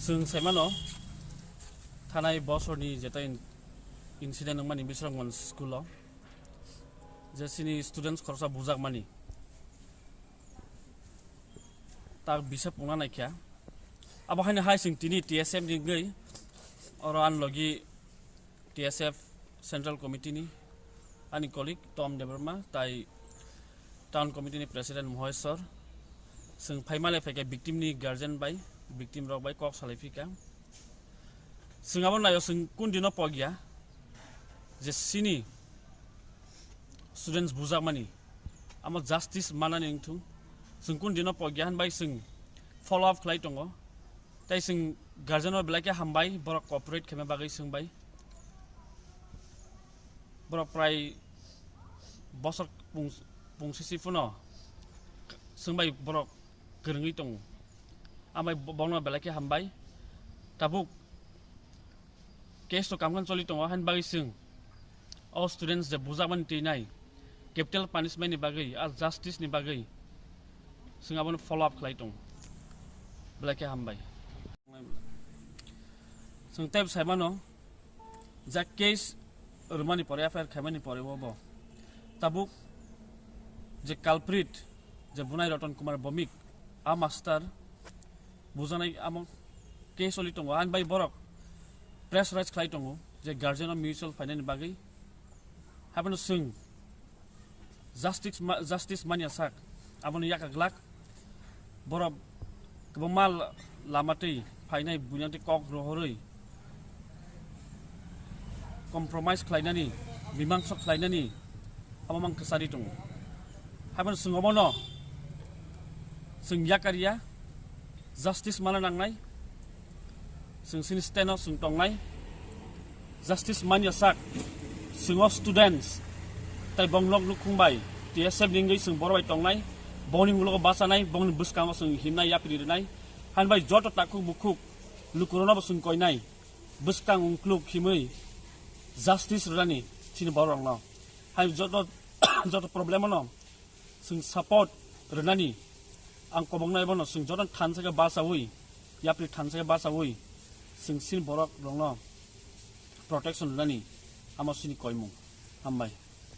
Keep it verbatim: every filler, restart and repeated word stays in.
Chwng saimano, thanai bosorni jeta in-, incident wngmani Bisramganj school-o je chini students khoroksa bujakmani tak bisa pungna naikha. Abo haino hai chwng tini T S F ni wngwi oro ani logi T S F Central Committee ni ani colleague Tom Debbarma tai Town Committee ni President Moheswar. Chwng phaimale phaikha victim ni guardian bai, victim rok bai kok salai phika. Chwng abo naio chwng kun dino pogya je chini students bujakmani amo justice manani wngthung. Chwng kun dino pogya hinbai chwng follow up khlai tongo. Tai chwng guardian o belai khe hambai, borok cooperate khaima bagwi chwng bai. Borok prai bosor pung-, pungsisi phano chwng bai borok kwrwngwi tongo. Ambai bo-, bono belai khe hambai. Tabuk case to kamkhan choli tongo, hain bagwi chwng o students je bujakmani twi nai capital punishment ni bagwi, a justice ni bagwi chwng abono follow up khlai tongo. Belai khe hambai. Chwng tei saimano, ja case rwmani pore, F I R khaimani pore bo bo tabuk je culprit, je bunai Roton Kumar Bomik, a master bujanai amo case oli tongo, ani bai borok press rise khlai tongo je guardian o mutual finance ni bagwi. Haibano chwng justice ma-, justice manya sak, abono yakha glak. Borok kwbangma la-, lama twi phainai buinang twi kok rohorwi compromise khlainani, mimangsa khlainani abo mang kwchari tongo. Haibano chwng obono chwng yakarya, justice mana nangnai. Chwng chini stand o chwng tongnai. Justice manya sak, chwng o students tai bong nok nukhung bai T S F ni wngwi chwng boro bai tongnai. Bongni ulo bachanai, bongni bwskango chwng himnai, yapri rwnai. Hain bai joto takhuk bukhuk lukurokno bo chwng koinai. Bwskang ungkluk himwi justice rwnani chini borok rokno. Hai joto, joto problem no chwng support rwnani ang koboknai bono chwng joto thansa khe bachawi, yapri thansa khe bachawi chwng chini borok rokno protection rwnani amo chini koimung. Hambai.